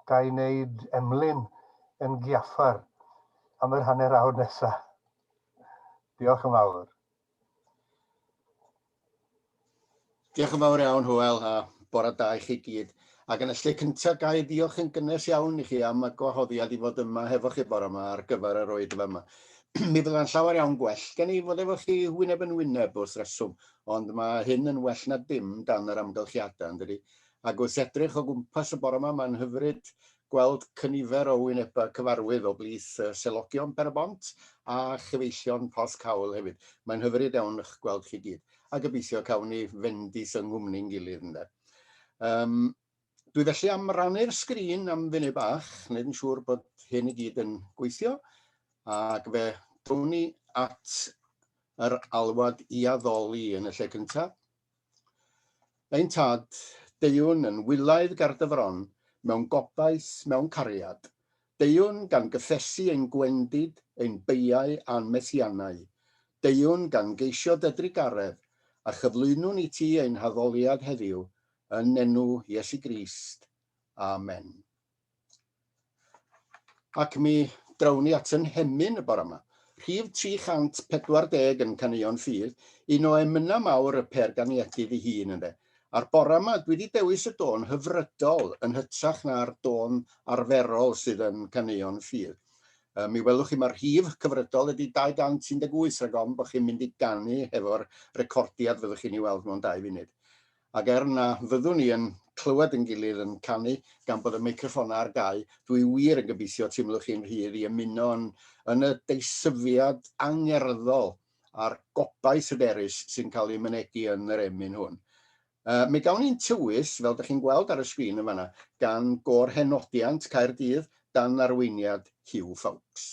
Ga i wneud emlyn yn giaffar am yr hanner awr nesaf. Diolch yn fawr. Diolch yn fawr iawn, Hywel, a bore da i chi gyd. Ac yn y lle cyntaf, ga i ddiolch yn gynnes iawn i chi am y gwahoddiad i fod yma hefo chi bore yma ar gyfer yr oedfa yma. Mi fydda'n llawer iawn gwell gen i fod efo chi wyneb yn wyneb wrth reswm, ond mae hyn yn well na dim dan yr amgylchiadau, yn dydi? Ac wrth edrych o gwmpas y bore yma, mae'n hyfryd gweld cynifer o wynebau cyfarwydd o blith selogion Pen-y-bont a chyfeillion Porthcawl hefyd. Mae'n hyfryd iawn eich gweld chi gyd, a gobeithio cawn ni fendith yng nghwmni'n gilydd ynde. Um, dwi felly am rannu'r sgrin am funud bach, wneud yn siŵr bod hyn i gyd yn gweithio, ac fe down ni at yr alwad i addoli yn y lle cyntaf. Ein Tad, deuwn yn wylaidd ger dy fron, mewn gobaith, mewn cariad. Deuwn gan gyffesu ein gwendid, ein beiau a'n methiannau. Deuwn gan geisio dy drugaredd, a chyflwynwn i ti ein haddoliad heddiw, yn enw Iesu Grist. Amen. Ac mi drawn ni at yn hemyn y bore yma. Rhif 340 yn Caneuon Ffydd, un o emynau mawr y Pêr-ganiedydd ei hun ynde. A'r bore yma dwi wedi dewis y dôn hyfrydol yn hytrach na'r dôn arferol sydd yn Caneuon Ffydd. Mi welwch chi mae'r rhif cyfrydol ydy 218 rhag ofn bod chi'n mynd i ganu hefo'r recordiad fyddwch chi'n ei weld mewn dau funud. Ac er na fyddwn ni yn clywed yn gilydd yn canu gan bod y meicroffonau ar gau, dwi wir yn gobeithio teimlwch chi'n rhydd i ymuno yn, yn y deisyfiad angerddol a'r gobaith hyderus sy'n cael ei mynegi yn yr emyn hwn. Uh, mi gawn ni'n tywys, fel ydych chi'n gweld ar y sgrin yn fanna, gan Gôr Henodiant Caerdydd dan arweiniad Hugh Fawkes.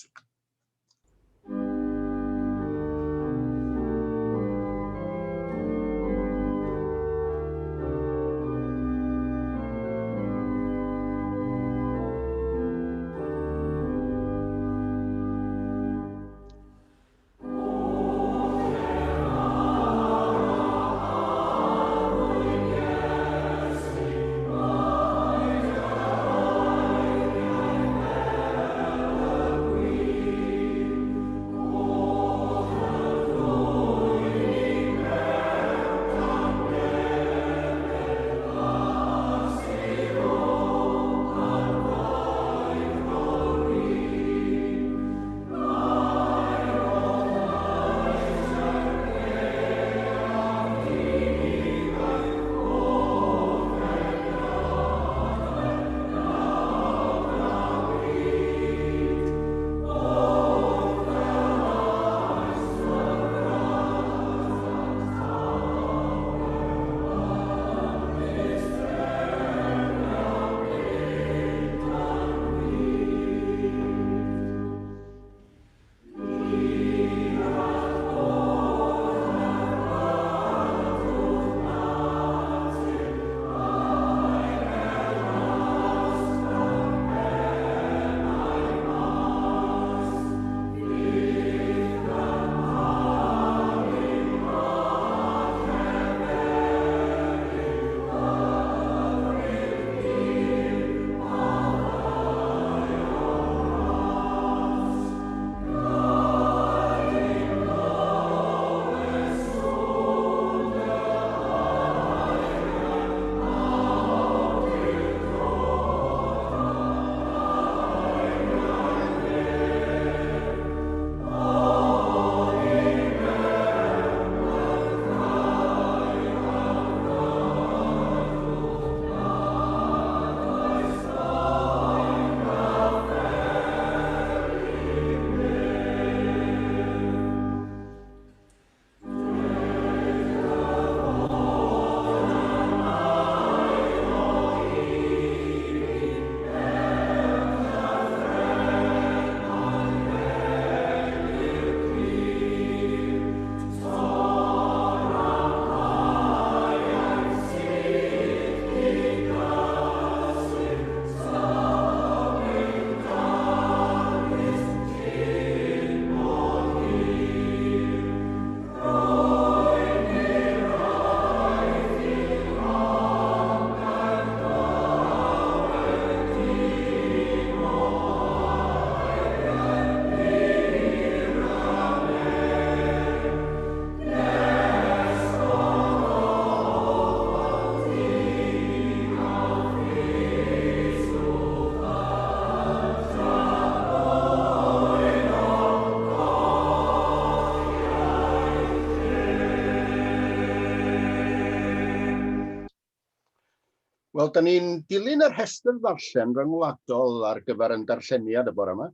Wel, da ni'n dilyn y rhestr ddarllen ryngwladol ar gyfer yn darlleniad y bore yma.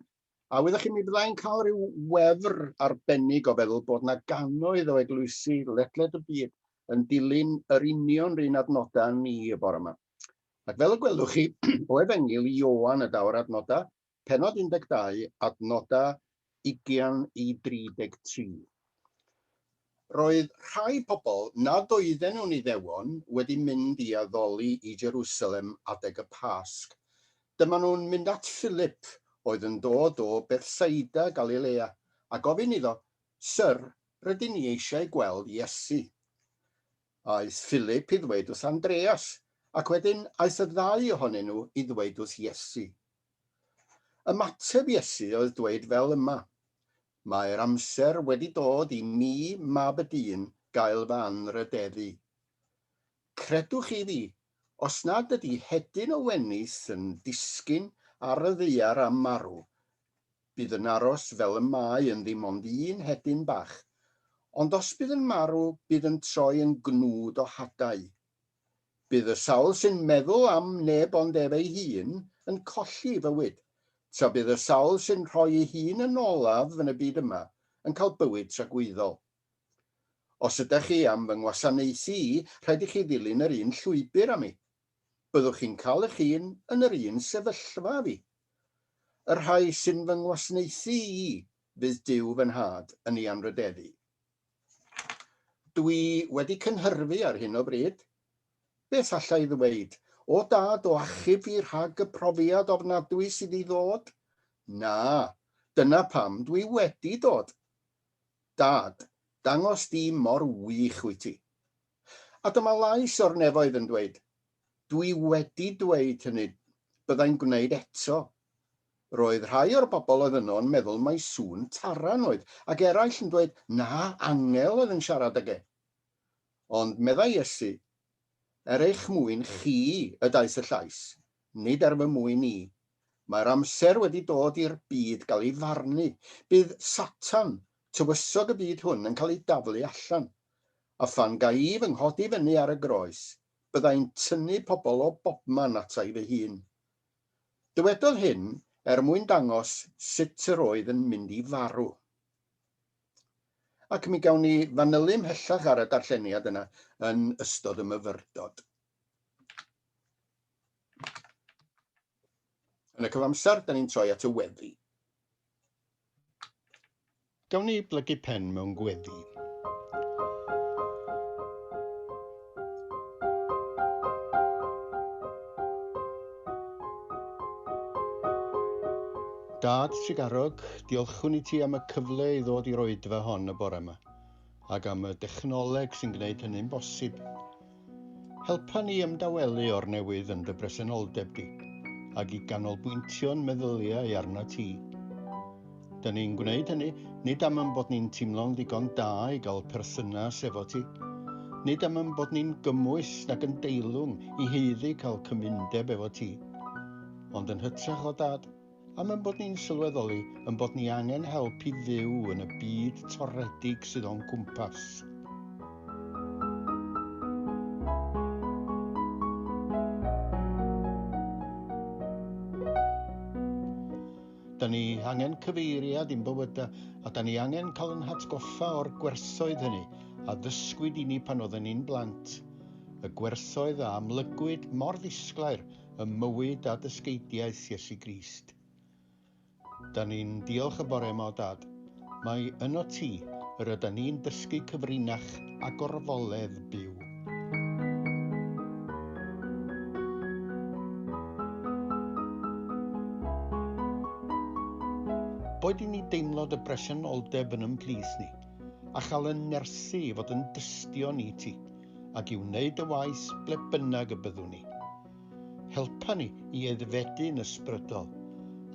A wyddoch chi, mi fyddai'n cael rhyw wefr arbennig o feddwl bod na gannoedd o eglwysi ledled y byd yn dilyn yr union run adnodau ni y bore yma. Ac fel y gwelwch chi, o Efengyl Ioan y daw'r adnodau, pennod 12, adnodau 20 i 33. Roedd rhai pobl nad oedden nhw'n Iddewon wedi mynd i addoli i Jerusalem adeg y Pasg. Dyma nhw'n mynd at Philip, oedd yn dod o Bethsaida, Galilea, a gofyn iddo, Syr, rydyn ni eisiau gweld Iesu. Aeth Philip i ddweud wrth Andreas, ac wedyn aeth y ddau ohonyn nhw i ddweud wrth Iesu. Ymateb Iesu oedd dweud fel yma, Mae'r amser wedi dod i mi, Mab y Dyn, gael fy anrhydeddu. Credwch chi fi, os nad ydy hedyn o wenith yn disgyn ar y ddaear a marw, bydd yn aros fel y mae yn ddim ond un hedyn bach, ond os bydd yn marw, bydd yn troi yn gnwd o hadau. Bydd y sawl sy'n meddwl am neb ond ef ei hun yn colli ei fywyd, tra bydd y sawl sy'n rhoi ei hun yn olaf yn y byd yma yn cael bywyd tragwyddol. Os ydych chi am fy ngwasanaethu i, rhaid i chi ddilyn yr un llwybr â mi. Byddwch chi'n cael eich hun yn yr un sefyllfa â fi. Y rhai sy'n fy ngwasnaethu i fydd Duw fy Nhad yn ei anrhydeddu. Dwi wedi cynhyrfu ar hyn o bryd. Beth alla i ddweud? O dad, o achub fi rhag y profiad ofnadwy sydd i ddod? Na, dyna pam dwi wedi dod. Dad, dangos di mor wych wyt ti. A dyma lais o'r nefoedd yn dweud, Dwi wedi dweud hynny, byddai'n gwneud eto. Roedd rhai o'r bobl oedd yno yn meddwl mai sŵn taran oedd, ac eraill yn dweud, Na, angel oedd yn siarad ag e. Ond meddai Iesu, Er eich mwyn chi y daeth y llais, nid er fy mwyn i. Mae'r amser wedi dod i'r byd gael ei farnu. Bydd Satan, tywysog y byd hwn, yn cael ei daflu allan. A phan ga i fy nghodi fyny ar y groes, bydda i'n tynnu pobl o bobman ata i fy hun. Dywedodd hyn er mwyn dangos sut yr oedd yn mynd i farw. Ac mi gawn ni fanylu ymhellach ar y darlleniad yna yn ystod y myfyrdod. Yn y cyfamser, da ni'n troi at y weddi. Gawn ni blygu pen mewn gweddi. Dad trugarog, diolchwn i ti am y cyfle i ddod i'r oedfa hon y bore yma, ac am y dechnoleg sy'n gwneud hynny'n bosib. Helpa ni ymdawelu o'r newydd yn dy bresenoldeb di, ac i ganolbwyntio'n meddyliau arna ti. Dyn ni'n gwneud hynny nid am yn bod ni'n teimlo'n ddigon da i gael perthynas efo ti, nid am yn bod ni'n gymwys nag yn deilwng i haeddu cael cymundeb efo ti, ond yn hytrach o dad, am ein bod ni'n sylweddoli ein bod ni angen help i fyw yn y byd toredig sydd o'n cwmpas. Da ni angen cyfeiriad i'n bywydau a da ni angen cael yn hatgoffa o'r gwerthoedd hynny a ddysgwyd i ni pan oedden ni'n blant. Y gwerthoedd a amlygwyd mor ddisglair ym mywyd a dysgeidiaeth Iesu Grist. Da ni'n diolch y bore yma o Dad, mai yno ti yr yda ni'n dysgu cyfrinach a gorfoledd byw. Boed i ni deimlo dy bresenoldeb yn ymhlith ni, a chael yn nerthu i fod yn dystion i ti, ac i wneud dy waith ble bynnag y byddwn ni. Helpa ni i aeddfedu'n ysbrydol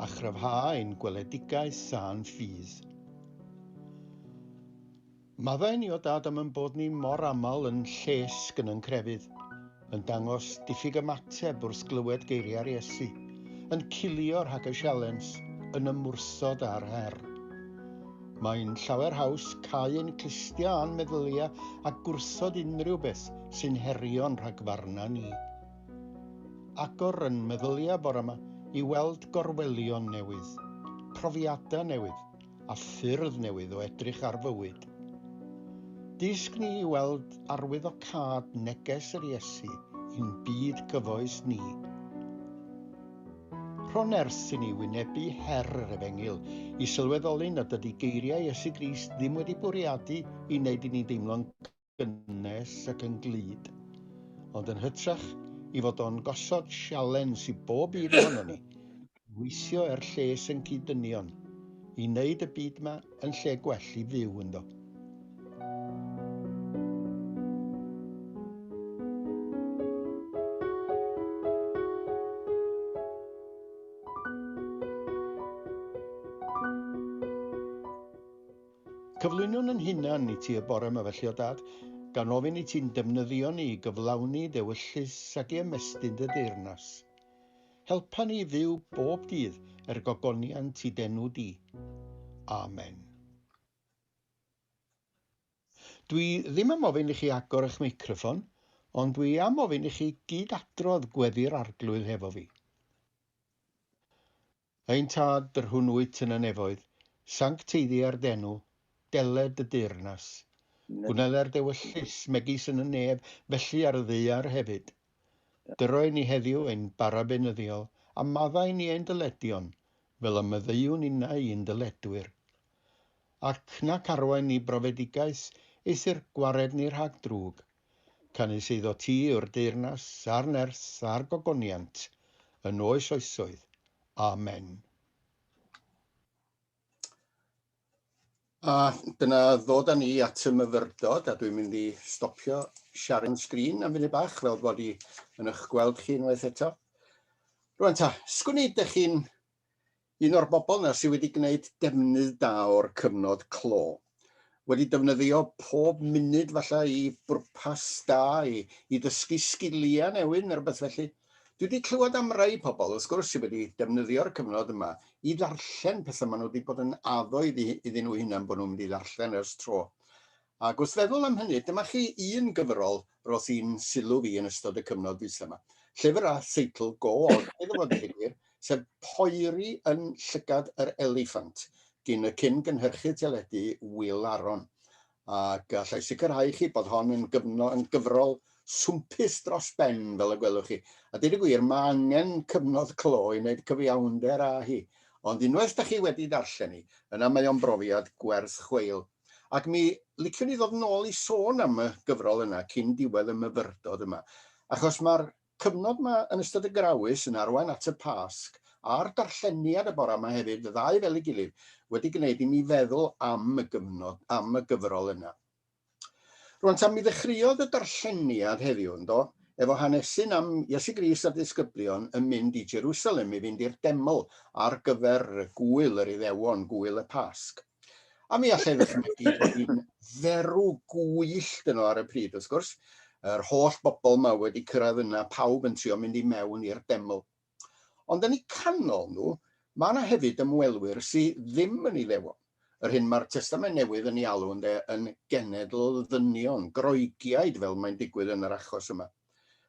a chryfhau ein gweledigaeth a'n ffydd. Maddau ni o Dad am ein bod ni mor aml yn llesg yn ein crefydd, yn dangos diffyg ymateb wrth glywed geiriau'r Iesu, yn cilio rhag y sialens, yn ymwrthod â'r her. Mae'n llawer haws cau ein clustiau a'n meddyliau a gwrthod unrhyw beth sy'n herio'n rhagfarnau ni. Agor yn meddyliau bore yma i weld gorwelion newydd, profiadau newydd a ffyrdd newydd o edrych ar fywyd. Dysg ni i weld arwyddocâd neges yr Iesu i'n byd cyfoes ni. Rho nerth i ni wynebu her yr Efengyl, i sylweddoli nad ydy geiriau Iesu Grist ddim wedi bwriadu i wneud i ni deimlo'n gynnes ac yn glyd, ond yn hytrach i fod o'n gosod sialens i bob un ohonon ni i weithio er lles ein cyd-dynion, i wneud y byd 'ma yn lle gwell i fyw ynddo. Cyflwynwn yn hunan i ti y bore yma felly, o Dad, gan ofyn i ti'n defnyddio ni i gyflawni d'ewyllys ac i ymestyn dy deyrnas. Helpa ni i fyw bob dydd er gogoniant i d'enw di. Amen. Dwi ddim am ofyn i chi agor eich meicroffon, ond dwi am ofyn i chi gyd-adrodd gweddi'r Arglwydd hefo fi. Ein Tad, yr hwn wyt yn y nefoedd, sancteiddier d'enw, deled dy deyrnas. Gwneler d'ewyllys, megis yn y nef, felly ar y ddaear hefyd. Dyro i ni heddiw ein bara beunyddiol, a maddau ni ein dyledion, fel y maddeuwn innau i'n dyledwyr. Ac nac arwain ni brofedigaeth, eithr gwared ni rhag drwg. Canys eiddo ti yw'r deyrnas, a'r nerth, a'r gogoniant, yn oes oesoedd. Amen. A dyna ddod â ni at y myfyrdod, a dwi'n mynd i stopio sharing sgrin am funud bach, fel bod i yn eich gweld chi unwaith eto. Rwan ta, sgwn i, dych chi'n Un o'r bobl 'na sydd wedi gwneud defnydd da o'r cyfnod clo. Wedi defnyddio pob munud falle i bwrpas da, i, i ddysgu sgiliau newydd neu rhywbeth felly. Dwi wedi clywed am rai pobl, wrth gwrs, sydd wedi defnyddio'r cyfnod yma i ddarllen pethau maen nhw wedi bod yn addo iddyn nhw hunan bod nhw'n mynd i ddarllen ers tro. Ac wrth feddwl am hynny, dyma chi un gyfrol roth i'n sylw fi yn ystod y cyfnod dwytha yma. Llyfr â theitl go od iddo fo, deud y gwir, sef Poeri yn Llygad yr Eliffant, gin y cyn gynhyrchydd teledu Will Aaron. Ac allai sicrhau chi bod hon yn, gyfno, yn gyfrol swmpus dros ben, fel y gwelwch chi. A deud y gwir, mae angen cyfnod clo i wneud cyfiawnder â hi. Ond unwaith da chi wedi darllen hi, yna mae o'n brofiad gwerth chweil. Ac mi liciwn i ddod nôl i sôn am y gyfrol yna cyn diwedd y myfyrdod yma, achos mae'r cyfnod yma yn ystod y Grawys yn arwain at y Pasg, a'r darlleniad y bore yma hefyd, y ddau fel ei gilydd, wedi gwneud i mi feddwl am y gyfnod, am y gyfrol yna. Rwan ta, mi ddechreuodd y darlleniad heddiw, yndo, efo hanesyn am Iesu Grist a'r disgyblion yn mynd i Jerusalem i fynd i'r deml ar gyfer gŵyl yr Iddewon, gŵyl y Pasg. A mi allai ddychmygu bod hi'n ferw gwyllt yno ar y pryd, wrth gwrs. Yr holl bobl yma wedi cyrraedd yna, pawb yn trio mynd i mewn i'r deml. Ond yn eu canol nhw, mae yna hefyd ymwelwyr sydd ddim yn Iddewon. Yr hyn mae'r Testament Newydd yn ei alw ynde yn genedl ddynion, Groegiaid fel mae'n digwydd yn yr achos yma.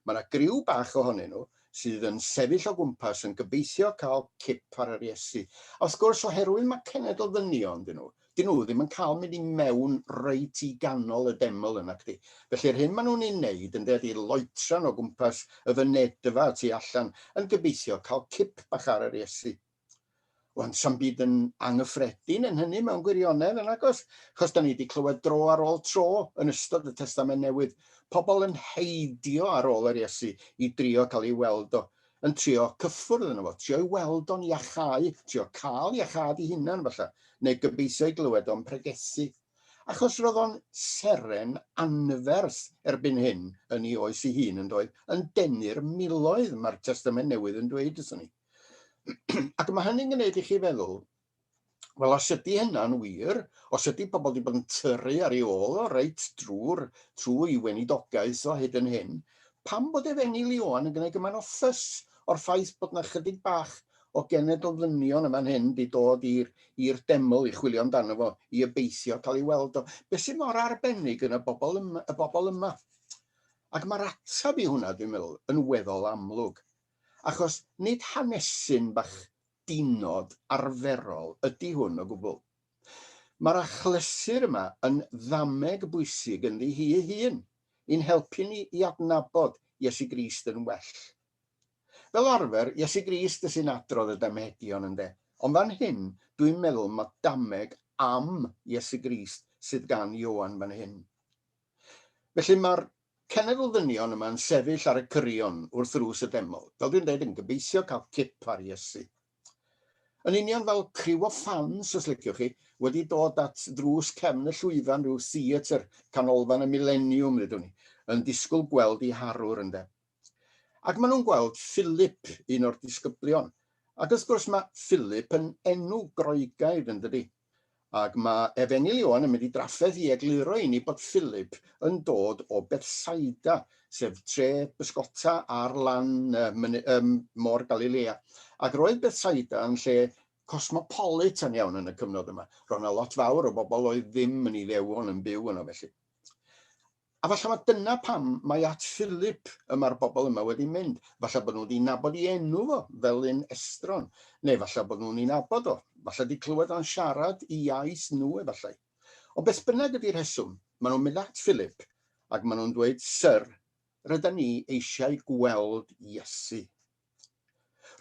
Mae yna griw bach ohonyn nhw sydd yn sefyll o gwmpas yn gobeithio cael cip ar yr Iesu. A wrth gwrs, oherwydd mae cenedl ddynion dyn nhw, dyn nhw ddim yn cael mynd i mewn reit i ganol y deml yna, chdi. Felly'r hyn maen nhw'n ei wneud ynde ydy loetran o gwmpas y fynedfa tu allan yn gobeithio cael cip bach ar yr Iesu. Wan, sa'm byd yn anghyffredin yn hynny mewn gwirionedd, yn agos, achos da ni wedi clywed dro ar ôl tro yn ystod y Testament Newydd, pobl yn heidio ar ôl yr Iesu i drio cael ei weld o, yn trio cyffwrdd yno fo, trio ei weld o'n iachau, trio cael iachâd i hunan falle, neu gobeithio ei glywed o'n pregethu. Achos roedd o'n seren anferth erbyn hyn yn ei oes ei hun, yn doedd, yn denu'r miloedd, mae'r Testament Newydd yn dweud wrthon ni. Ac mae hynny'n gwneud i chi feddwl, wel, os ydy hynna'n wir, os ydy pobl wedi bod yn tyrru ar ei ôl o reit drwy'r trwy weinidogaeth o hyd yn hyn, pam bod Efengyl Ioan yn gwneud gymaint o ffys o'r ffaith bod yna chydig bach o genedl ddynion yma'n hyn wedi dod i'r i'r deml i chwilio amdano fo, i obeithio cael ei weld o. Beth sydd mor arbennig yn y bobl yma, y bobl yma? Ac mae'r ateb i hwnna, dwi'n meddwl, yn weddol amlwg. Achos nid hanesyn bach dinod arferol ydy hwn o gwbl. Mae'r achlysur yma yn ddameg bwysig ynddi hi ei hun, i'n helpu ni i adnabod Iesu Grist yn well. Fel arfer, Iesu Grist sy'n adrodd y damhegion, ynde? Ond fan hyn, dwi'n meddwl mae dameg am Iesu Grist sydd gan Ioan fan hyn. Felly mae'r cenedl ddynion yma'n sefyll ar y cyrion wrth ddrws y deml, fel dwi'n dweud, yn gobeithio cael cip ar Iesu. Yn union fel criw o ffans, os liciwch chi, wedi dod at ddrws cefn y llwyfan rhyw theatr, canolfan y Mileniwm, ddudwn ni, yn disgwyl gweld i harwr, ynde. Ac maen nhw'n gweld Philip, un o'r disgyblion. Ac wrth gwrs mae Philip yn enw Groegaidd, yn dydi? Ac mae Efengyl Ioan yn mynd i drafferth i egluro i ni bod Philip yn dod o Bethsaida, sef tre bysgota ar lan Môr Galilea. Ac roedd Bethsaida yn lle cosmopolitan iawn yn y cyfnod yma. Roedd yna lot fawr o bobl oedd ddim yn Iddewon yn byw yno felly. A falle mae dyna pam mae at Philip y mae'r bobl yma wedi mynd. Falle bod nhw wedi nabod i enw fo fel un estron, neu falle bod nhw'n ei nabod o, falle wedi clywed o'n siarad i iaith nhw efallai. Ond beth bynnag ydy'r rheswm, maen nhw'n mynd at Philip ac maen nhw'n dweud, Syr, rydan ni eisiau gweld Iesu.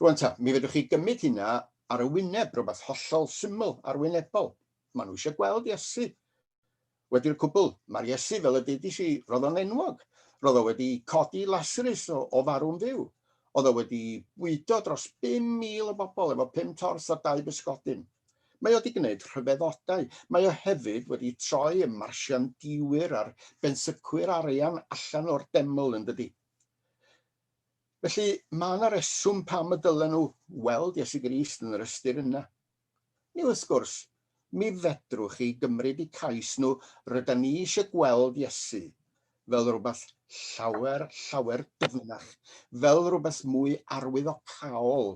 Rwan ta, mi fedrwch chi gymryd hynna ar y wyneb, rhywbeth hollol syml, arwynebol. Maen nhw eisiau gweld Iesu. Wedi'r cwbl, mae'r Iesu, fel y deudis i, roedd o'n enwog. Roedd o wedi codi Lasarus o, o farw'n fyw. Oedd o wedi bwydo dros 5,000 o bobl efo pum torth a dau bysgodyn. Mae o wedi gwneud rhyfeddodau. Mae o hefyd wedi troi y marsiandïwyr a'r benthycwyr arian allan o'r deml, yn dydi? Felly, mae yna reswm pam y dylen nhw weld Iesu Grist yn yr ystyr yna. Neu wrth gwrs, mi fedrwch chi gymryd eu cais nhw, rydan ni eisiau gweld Iesu, fel rhywbeth llawer, llawer dyfnach, fel rhywbeth mwy arwyddocaol.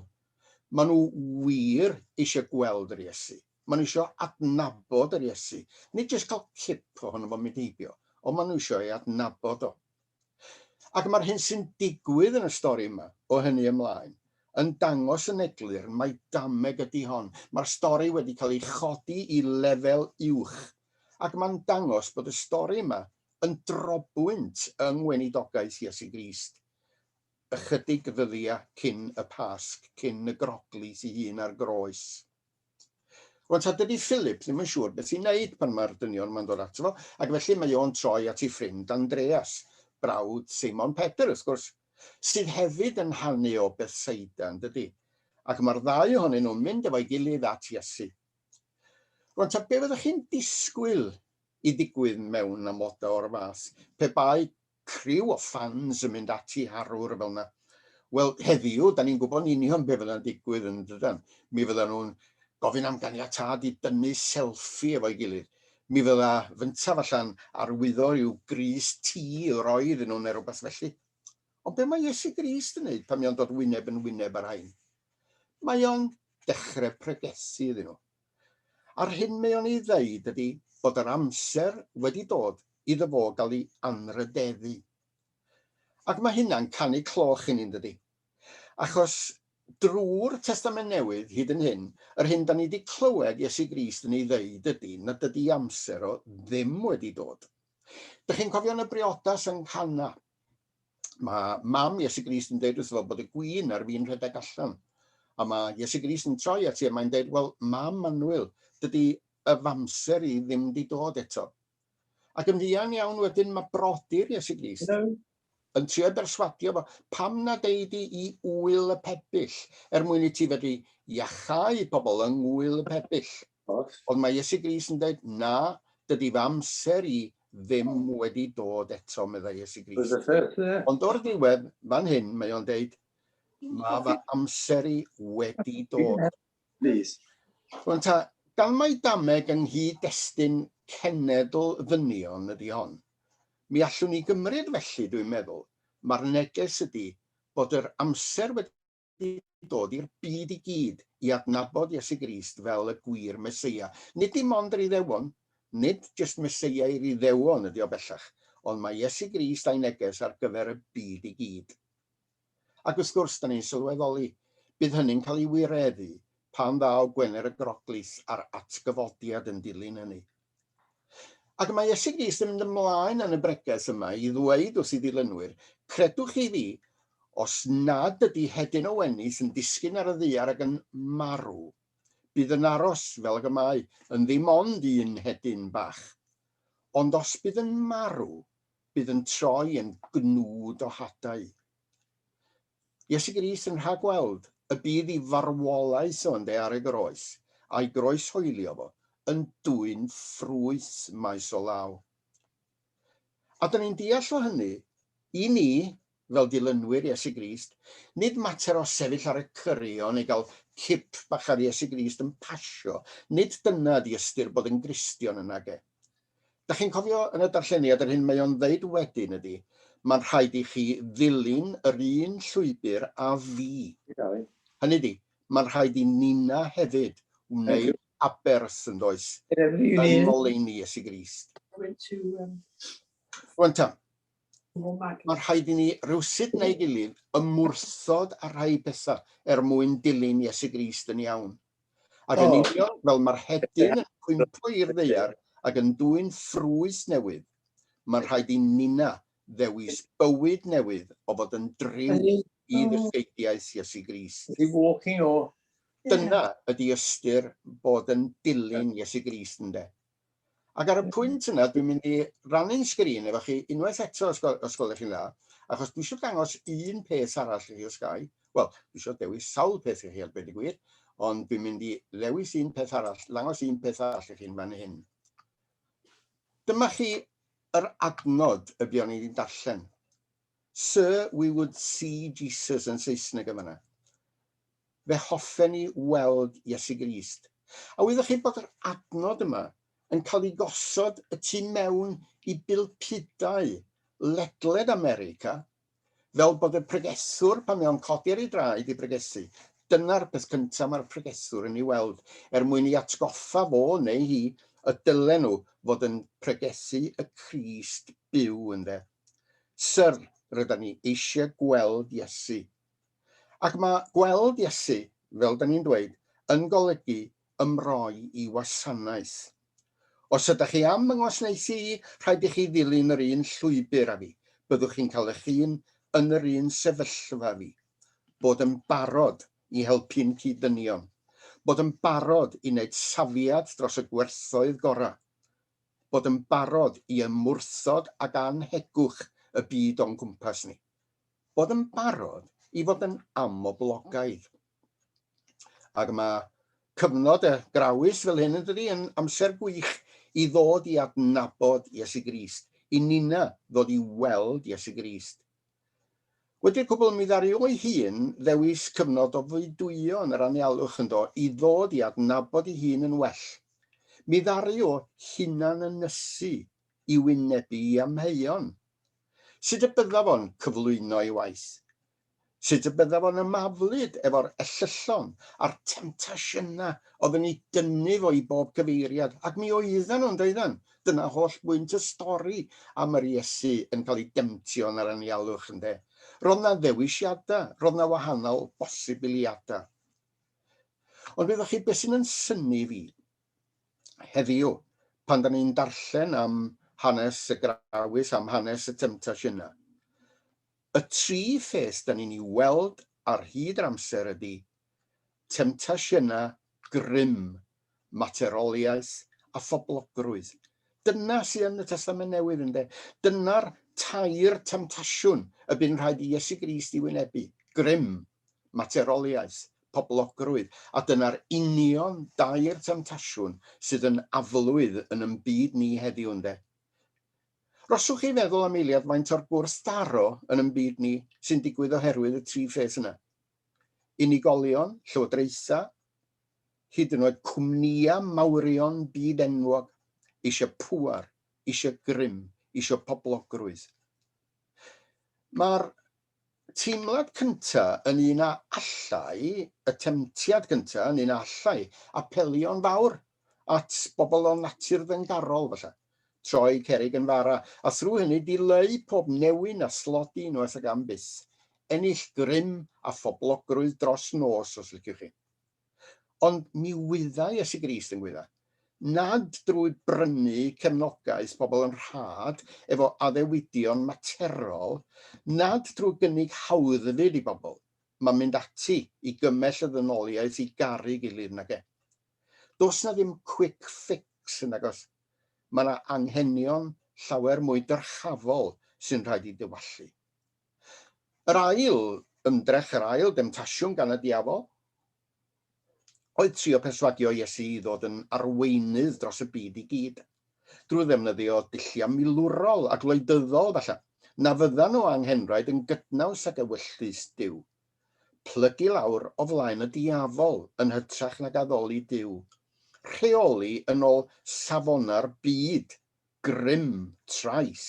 Maen nhw wir eisiau gweld yr Iesu. Maen nhw eisiau adnabod yr Iesu. Nid jyst cael cip ohono fo'n mynd heibio, ond maen nhw eisiau ei adnabod o. Ac mae'r hyn sy'n digwydd yn y stori yma, o hynny ymlaen, yn dangos yn eglur mai dameg ydy hon. Mae'r stori wedi cael ei chodi i lefel uwch, ac mae'n dangos bod y stori yma yn drobwynt yng ngweinidogaeth Iesu Grist, ychydig ddyddiau cyn y Pasg, cyn y groglith ei hun ar groes. Rwan ta, dydy Philip ddim yn siŵr beth i wneud pan mae'r dynion yma'n dod ato fo, ac felly mae o'n troi at ei ffrind Andreas, brawd Seimon Pedr, wrth gwrs, sydd hefyd yn hanu o Bethsaida, yn dydy? Ac mae'r ddau ohonyn nhw'n mynd efo'i gilydd at Iesu. Rwan ta, be fyddwch chi'n disgwyl i ddigwydd mewn amodau o'r fath pe bai criw o ffans yn mynd ati harwr fel yna. Wel, heddiw, da ni'n gwybod yn union be fydda'n digwydd yn dydan. Mi fydda nhw'n gofyn am ganiatâd i dynnu selfie efo'i gilydd. Mi fydda fyntaf allan arwyddo rhyw grys T roi iddyn nhw neu rhywbeth felly. Ond be mae Iesu Grist yn wneud pan mae o'n dod wyneb yn wyneb â'r rhain? Mae o'n dechrau pregethu iddyn nhw. A'r hyn mae o'n ei ddeud ydi bod yr amser wedi dod iddo fo gael ei anrhydeddu. Ac mae hynna'n canu cloch i ni, yn dydi? Achos drwy'r Testament Newydd, hyd yn hyn, yr hyn da ni wedi clywed Iesu Grist yn ei ddeud ydi nad ydi amser o ddim wedi dod. Dych chi'n cofio yn y briodas yng Nghana? Mae mam Iesu Grist yn deud wrtho fo bod y gwin ar fin rhedeg allan. A mae Iesu Grist yn troi ati a mae'n deud, wel, mam annwyl, dydy y famser i ddim wedi dod eto. Ac yn fuan iawn wedyn mae brodyr Iesu Grist yn trio berswadio fo, pam na deud di i ŵyl y pebyll, er mwyn i ti fedru iachau pobl yng ngŵyl y pebyll. Ond mae Iesu Grist yn dweud, na, dydy fy amser i ddim wedi dod eto, meddai Iesu Grist. Ond o'r diwedd, fan hyn, mae o'n deud, mae fy amser i wedi dod. Rwan ta, gan mai dameg yng nghyd-destun cenedl ddynion ydy hon, mi allwn ni gymryd felly, dwi'n meddwl, mae'r neges ydy bod yr amser wedi dod i'r byd i gyd i adnabod Iesu Grist fel y gwir Meseia. Nid dim ond yr Iddewon, nid jyst Meseia i'r Iddewon ydy o bellach, ond mae Iesu Grist a'i neges ar gyfer y byd i gyd. Ac wrth gwrs, da ni'n sylweddoli, bydd hynny'n cael ei wireddu pan ddaw Gwener y Groglith a'r atgyfodiad yn dilyn hynny. Ac mae Iesu Grist yn mynd ymlaen yn y bregeth yma i ddweud wrth ei ddilynwyr, credwch chi fi, os nad ydy hedyn o wenith yn disgyn ar y ddaear ac yn marw, bydd yn aros fel ag y mae, yn ddim ond un hedyn bach. Ond os bydd yn marw, bydd yn troi yn gnwd o hadau. Iesu Grist yn rhagweld y bydd i farwolaeth o ynde ar ei groes, a'i groeshoelio fo, yn dwyn ffrwyth maes o law. A dyn ni'n deall o hynny, i ni, fel dilynwyr Iesu Grist, nid mater o sefyll ar y cyrion neu gael cip bach ar Iesu Grist yn pasio, nid dyna ydi ystyr bod yn Gristion yn nage. Da chi'n cofio yn y darlleniad yr hyn mae o'n ddeud wedyn ydy, mae'n rhaid i chi ddilyn yr un llwybr â fi. Hynny ydy, mae'n rhaid i nina hefyd wneud aberth yn does, yng ngoleuni Iesu Grist. Rwan ta, mae'n rhaid i ni rywsut neu gilydd ymwrthod â rhai pethau er mwyn dilyn Iesu Grist yn iawn. Ac yn union fel mae'r hedyn yn cwympo i'r ddaear ac yn dwyn ffrwyth newydd, mae'n rhaid i nina ddewis bywyd newydd o fod yn driw i ddysgeidiaeth Iesu Grist. Dyna ydy ystyr bod yn dilyn Iesu Grist, ynde? Ac ar y pwynt yna, dwi'n mynd i rannu'n sgrin efo chi unwaith eto, os, os gwelwch chi'n dda, achos dwi eisiau dangos un peth arall i chi os gai. Wel, dwi eisiau dewis sawl peth i chi ar dweud y gwir, ond dwi'n mynd i ddewis un peth arall, ddangos un peth arall i chi'n fan hyn. Dyma chi yr adnod y buon ni wedi darllen. Sir, we would see Jesus yn Saesneg yma. Fe hoffen ni weld Iesu Grist. A wyddoch chi bod yr adnod yma yn cael ei gosod y tu mewn i bulpudau ledled America, fel bod y pregethwr pan mae o'n codi ar ei draed i bregethu, dyna'r peth cyntaf mae'r pregethwr yn ei weld, er mwyn i atgoffa fo neu hi y dylen nhw fod yn pregethu y Crist byw, ynde. Syr, rydan ni eisiau gweld Iesu. Ac mae gweld Iesu, fel da ni'n dweud, yn golygu ymroi i wasanaeth. Os ydych chi am fy ngwasanaethu i, rhaid i chi ddilyn yr un llwybr â fi. Byddwch chi'n cael eich hun yn yr un sefyllfa â fi. Bod yn barod i helpu'n cyd-ddynion. Bod yn barod i wneud safiad dros y gwerthoedd gorau. Bod yn barod i ymwrthod ag anhegwch y byd o'n cwmpas ni. Bod yn barod i fod yn amoblogaidd. Ac mae cyfnod y grawys fel hyn yn dydi yn amser gwych i ddod i adnabod Iesu Grist, i nina ddod i weld Iesu Grist. Wedi'r cwbl mi ddaru o'i hun ddewis cyfnod o fwydwyo yn yr anialwch ynddo i ddod i adnabod ei hun yn well. Mi ddaru o hunan ynysu i wynebu i amheuon. Sut y bydda fo'n cyflwyno ei waith? Sut y bydda fo'n ymaflyd efo'r ellyllon a'r temtasiynau oedd yn ei dynnu fo i bob cyfeiriad? Ac mi oedden nhw, yn doedden? Dyna holl bwynt y stori am yr Iesu yn cael ei demtio yn yr anialwch, ynde? Roedd 'na ddewisiadau, roedd 'na wahanol bosibiliadau. Ond wyddoch chi beth sy'n yn synnu fi? Heddiw, pan da ni'n darllen am hanes y Grawys, am hanes y temtasiynau, y tri pheth da ni'n ei weld ar hyd yr amser ydy temtasiynau, grym, materoliaeth a phoblogrwydd. Dyna sydd yn y Testament Newydd, ynde? Dyna'r tair temtasiwn y bu'n rhaid i Iesu Grist i wynebu. Grym, materoliaeth, poblogrwydd, a dyna'r union dair temtasiwn sydd yn aflwydd yn yn byd ni heddiw, ynde? Roswch chi feddwl am eiliad faint o'r gwrthdaro yn yn byd ni sy'n digwydd oherwydd y tri pheth yna. Unigolion, llywodraethau, hyd yn oed cwmnïau mawrion byd enwog, eisiau pŵer, eisiau grym, eisiau poblogrwydd. Mae'r teimlad cynta yn un a allai, y temtiad cynta yn un a allai apelio'n fawr at bobl o natur ddyngarol falle, troi cerrig yn fara, a thrwy hynny dileu pob newyn a thlodi unwaith ac am byth. Ennill grym a phoblogrwydd dros nos, os liciwch chi. Ond mi wyddai Iesu Grist yn gwydda, nad drwy brynu cefnogaeth pobl yn rhad efo addewidion materol, nad drwy gynnig hawddfyd i bobl, mae'n mynd ati i gymell y ddynoliaeth i garu gilydd, nage. Does na ddim quick fix yn agos. Mae yna anghenion llawer mwy dyrchafol sy'n rhaid i dywallu. Yr ail ymdrech, yr ail demtasiwn gan y diafol, oedd trio perswadio Iesu i ddod yn arweinydd dros y byd i gyd, drwy ddefnyddio dulliau milwrol a gwleidyddol, falle, na fyddan nhw anghenraid yn gydnaws ag ewyllys Duw. Plygu lawr o flaen y diafol yn hytrach nag addoli Duw. Rheoli yn ôl safonau'r byd, grym, trais,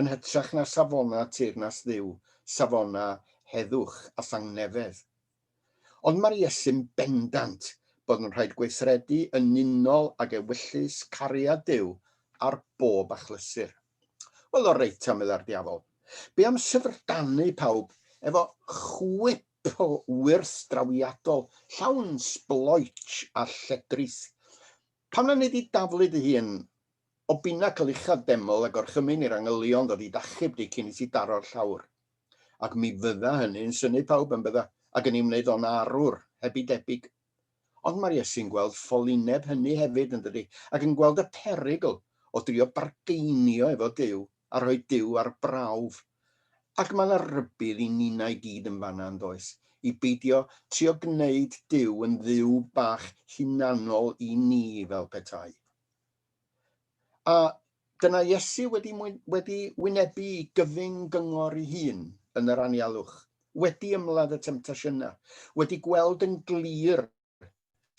yn hytrach na safonau teyrnas Dduw, safonau heddwch a thangnefedd. Ond mae'r Iesu'n bendant bod yn rhaid gweithredu yn unol ag ewyllys cariad Duw ar bob achlysur. Wel, o reit ta, meddai'r diafol. Be am syfrdanu pawb efo chwip o wyrth drawiadol, llawn sbloetsh a lledrith? Pam na wnei di daflu dy hun o binacl uchaf deml a gorchymyn i'r angylion ddod i d'achub di cyn i ti daro'r llawr? Ac mi fydda hynny'n synnu pawb, yn bydda, ac yn ei wneud o'n arwr, heb ei debyg. Ond mae'r Iesu'n gweld ffolineb hynny hefyd, yn dydi, ac yn gweld y perygl o drio bargeinio efo Duw a rhoi Duw ar brawf. Ac mae yna rybudd i ninnau gyd yn fanna, yn does, i beidio trio gwneud Duw yn dduw bach hunanol i ni, fel petai. A dyna Iesu wedi, wedi wynebu i gyfyng gyngor ei hun yn yr anialwch, wedi ymladd y temtasiynau, wedi gweld yn glir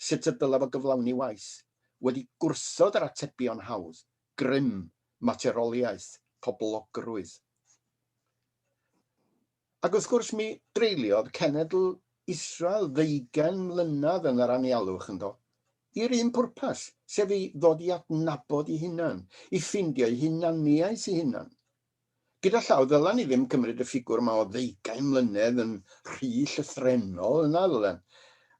sut y dylai fo gyflawni waith, wedi gwrthod yr atebion hawdd, grym, materoliaeth, poblogrwydd. Ac wrth gwrs mi dreuliodd cenedl Israel ddeugain mlynedd yn yr anialwch, yndo? I'r un pwrpas, sef i ddod i adnabod ei hunan, i ffeindio ei hunaniaeth ei hunan. Gyda llaw, ddylen ni ddim cymryd y ffigwr yma o ddeugain mlynedd yn rhy llythrennol yna, ddylen?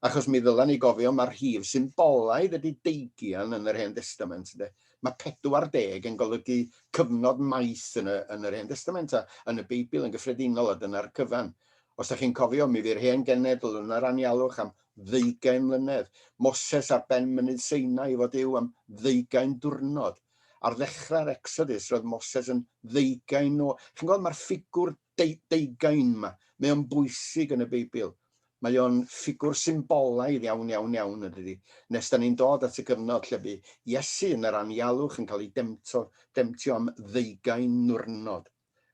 Achos mi ddylen ni gofio mae'r rhif symbolaidd ydy deugian yn yr Hen Destament, ynde? Mae 40 yn golygu cyfnod maith yn y, yn yr Hen Destament a yn y Beibl yn gyffredinol, a dyna'r cyfan. Os ydych chi'n cofio, mi fu'r hen genedl yn yr anialwch am ddeugain mlynedd. Moses ar ben mynydd Sinai efo Duw am ddeugain diwrnod. Ar ddechrau'r Exodus, roedd Moses yn ddeugain o... Chi'n gweld, mae'r ffigwr deugain yma, mae o'n bwysig yn y Beibl. Mae o'n ffigwr symbolaidd iawn, iawn, iawn, yn dydi? Nes da ni'n dod at y gyfnod lle bu Iesu yn yr anialwch yn cael ei demto, demtio am ddeugain nwrnod.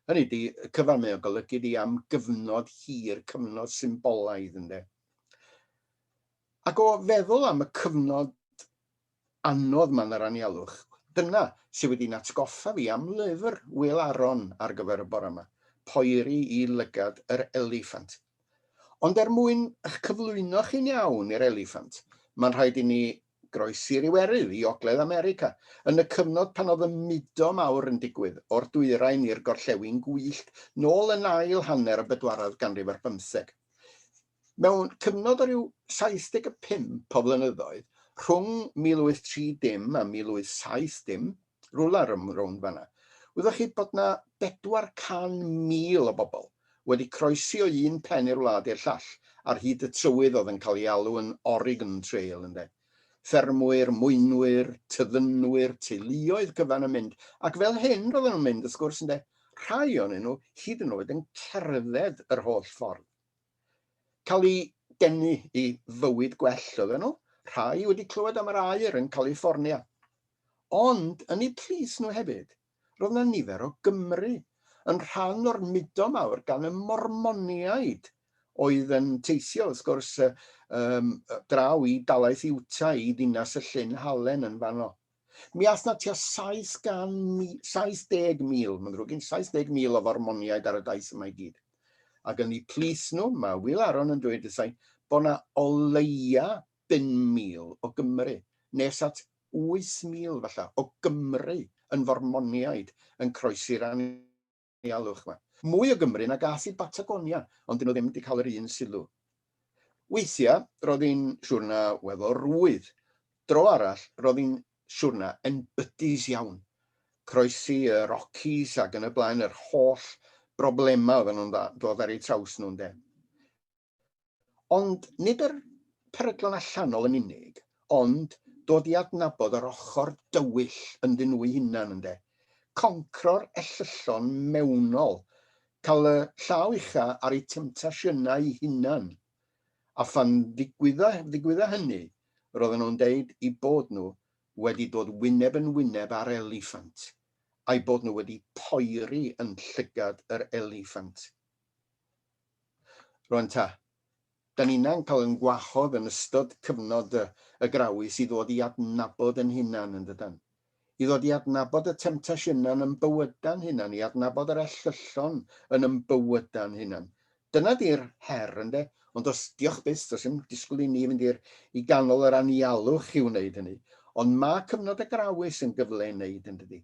Hynny ydi, y cyfan mae o'n golygu di am gyfnod hir, cyfnod symbolaidd, ynde? Ac o feddwl am y cyfnod anodd 'ma yn yr anialwch. Dyna sydd wedi'n atgoffa fi am lyfr Wil Aaron ar gyfer y bore 'ma, Poeri i Lygad yr Eliffant. Ond er mwyn eich cyflwyno chi'n iawn i'r eliffant, mae'n rhaid i ni groesi'r Iwerydd i Ogledd America, yn y cyfnod pan oedd y mudo mawr yn digwydd, o'r dwyrain i'r gorllewin gwyllt, nôl yn ail hanner y bedwaredd ganrif ar bymtheg. Mewn cyfnod o ryw 75 o flynyddoedd, rhwng 1830 a 1870, rwla rownd fan'na, wyddoch chi bod 'na 400,000 o bobl wedi croesi o un pen i'r wlad i'r llall ar hyd y trywydd oedd yn cael ei alw yn Oregon Trail, ynde. Ffermwyr, mwynwyr, tyddynwyr, teuluoedd cyfan yn mynd, ac fel hyn roedden nhw'n mynd, wrth gwrs, ynde. Rhai ohonyn nhw hyd yn oed yn cerdded yr holl ffordd. Cael eu denu i fywyd gwell oedden nhw, rhai wedi clywed am yr aur yn California. Ond yn eu plith nhw hefyd, roedd yna nifer o Gymry, yn rhan o'r mudo mawr gan y Mormoniaid oedd yn teithio, wrth gwrs, um, draw i dalaith Utah, i ddinas y Llyn Halen yn fanno. Mi ath 'na tua 70,000, mae'n ddrwg gen i, 70,000 o Formoniaid ar y daith yma i gyd. Ac yn eu plith nhw, mae Wil Aaron yn dweud wrtha i, bod 'na o leia 5,000 o Gymry, nes at 8,000 falle, o Gymry yn Formoniaid yn croesi'r anialwch 'ma. Mwy o Gymry nag ath i Batagonia, ond 'dyn nhw ddim wedi cael yr un sylw. Weithiau, roedd hi'n siwrna weddol rwydd. Dro arall, roedd hi'n siwrna enbydus iawn. Croesi y Rockies ac yn y blaen, yr holl broblemau oedden nhw'n dod ar eu traws nhw, ynde. Ond nid yr peryglon allanol yn unig, ond dod i adnabod yr ochr dywyll ynddyn nhw'u hunan, ynde. Concro'r ellyllon mewnol, cael y llaw ucha ar eu temtasiynau eu hunan. A phan ddigwydda, ddigwydda hynny, roedden nhw'n deud eu bod nhw wedi dod wyneb yn wyneb â'r eliffant, a'u bod nhw wedi poeri yn llygad yr eliffant. Rwan ta, da ninna'n cael yn gwahodd yn ystod cyfnod y, y grawys i ddod i adnabod yn hunan, yn dydan? I ddod i adnabod y temtasiynau'n yn bywyda'n hunan, i adnabod yr ellyllon yn yn bywyda'n hunan. Dyna di'r her, ynde? Ond os, diolch byth, does dim disgwyl i ni fynd i'r i ganol yr anialwch i wneud hynny. Ond mae cyfnod y grawys yn gyfle i wneud, yn dydi?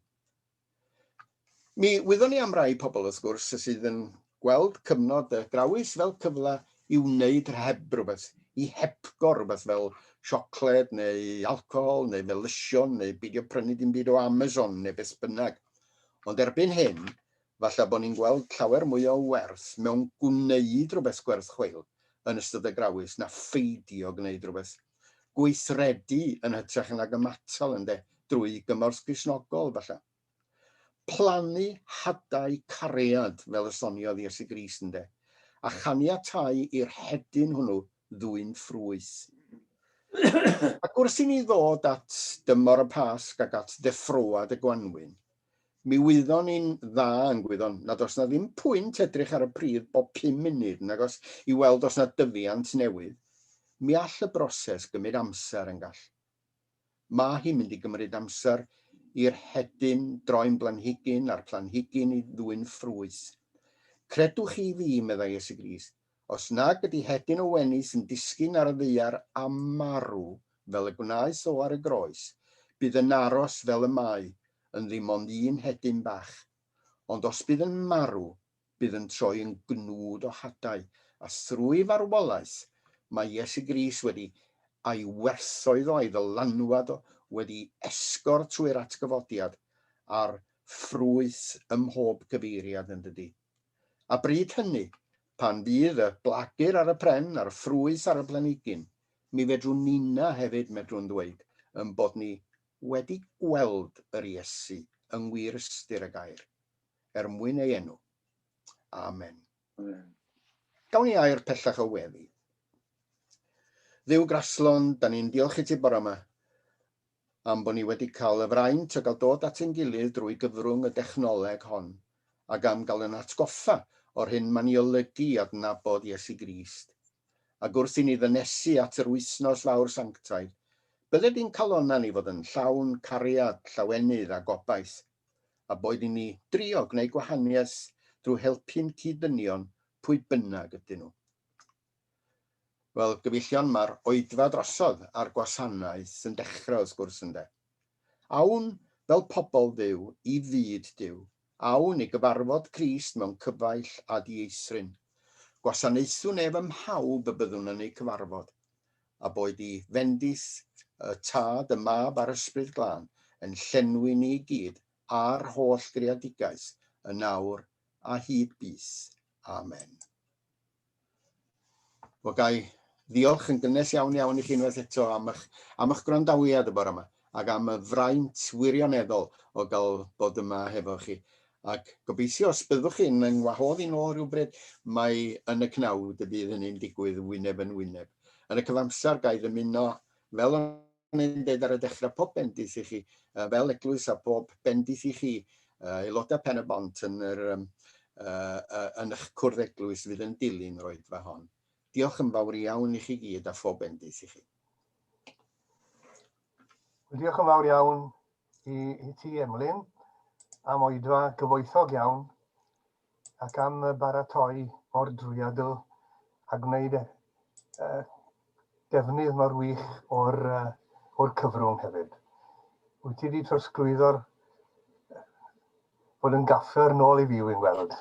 Mi wyddwn ni am rai pobl, wrth gwrs, sydd yn gweld cyfnod y grawys fel cyfle i wneud heb rhywbeth, i hepgor rhywbeth fel siocled neu alcohol neu melysion neu beidio prynu dim byd o Amazon neu beth bynnag. Ond erbyn hyn, falle bod ni'n gweld llawer mwy o werth mewn gwneud rhywbeth gwerth chweil yn ystod y grawys na pheidio gwneud rhywbeth. Gweithredu yn hytrach nag ymatal, ynde, drwy gymorth Gristnogol, falle. Plannu hadau cariad, fel y soniodd Iesu Grist, ynde, a chaniatáu i'r hedyn hwnnw ddwyn ffrwyth. Ac wrth i ni ddod at dymor y Pasg ac at ddeffroad y gwanwyn, mi wyddon ni'n dda yn gwyddon nad oes na ddim pwynt edrych ar y pridd bob pum munud, nag oes, i weld os na dyfiant newydd. Mi all y broses gymryd amser yn gall. Mae hi'n mynd i gymryd amser i'r hedyn droi'n blanhigyn a'r planhigyn i ddwyn ffrwyth. Credwch chi fi, meddai Iesu Grist, os nag ydy hedyn o wenith yn disgyn ar y ddaear a marw fel y gwnaeth o ar y groes, bydd yn aros fel y mae, yn ddim ond un hedyn bach. Ond os bydd yn marw, bydd yn troi yn gnwd o hadau, a thrwy farwolaeth mae Iesu Grist wedi a'i werthoedd o, a'i ddylanwad o, wedi esgor trwy'r atgyfodiad a'r ffrwyth ym mhob cyfeiriad, yn dydi? A bryd hynny, pan fydd y blagur ar y pren a'r ffrwyth ar y planhigyn, mi fedrwn ninna hefyd, medrwn ddweud, yn bod ni wedi gweld yr Iesu yng ngwir ystyr y gair. er mwyn ei enw. Amen. Amen. Gawn ni air pellach o weddi. Dduw graslon, da ni'n diolch i ti bore yma am bod ni wedi cael y fraint o gael dod at ein gilydd drwy gyfrwng y dechnoleg hon, ac am gael yn atgoffa o'r hyn mae'n ei olygu i adnabod Iesu Grist. Ac wrth i ni ddynesu at yr wythnos fawr sanctaidd, bydded i'n calonnau ni fod yn llawn cariad, llawenydd a gobaith, a boed i ni drio gwneud gwahaniaeth drwy helpu'n cyd-ddynion pwy bynnag ydyn nhw. Wel, gyfeillion, mae'r oedfa drosodd a'r gwasanaeth yn dechrau wrth gwrs ynde. Awn fel pobl Dduw i fyd Duw. Awn i gyfarfod Crist mewn cyfaill a dieithryn. Gwasanaethwn ef ym mhawb y byddwn yn eu cyfarfod. a boed i fendith y Tad, y Mab a'r Ysbryd Glân yn llenwi ni i gyd a'r holl greadigaeth yn awr a hyd byth. Amen. Wel, gai ddiolch yn gynnes iawn iawn i chi unwaith eto am eich, am eich gwrandawiad y bore yma ac am y fraint wirioneddol o gael bod yma hefo chi. Ac gobeithio os byddwch chi'n yng ngwahodd i'n ôl rhywbryd, mai yn y cnawd y bydd hynny'n digwydd wyneb yn wyneb. Yn y cyfamser, ga i ddymuno, fel o'n i'n deud ar y dechrau, pob bendith i chi, fel eglwys a pob bendith i chi, aelodau Pen y Bont yn, yr, um, uh, uh, yn eich cwrdd eglwys fydd yn dilyn yr oedfa hon. Diolch yn fawr iawn i chi gyd a phob bendith i chi. Diolch yn fawr iawn i, i ti, Emlyn, am oedfa gyfoethog iawn ac am baratoi mor drwyadl a gwneud defnydd mor wych o'r, or cyfrwng hefyd. Wyt ti wedi trosglwyddo'r bod yn gaffer nôl i fi, wy'n gweld.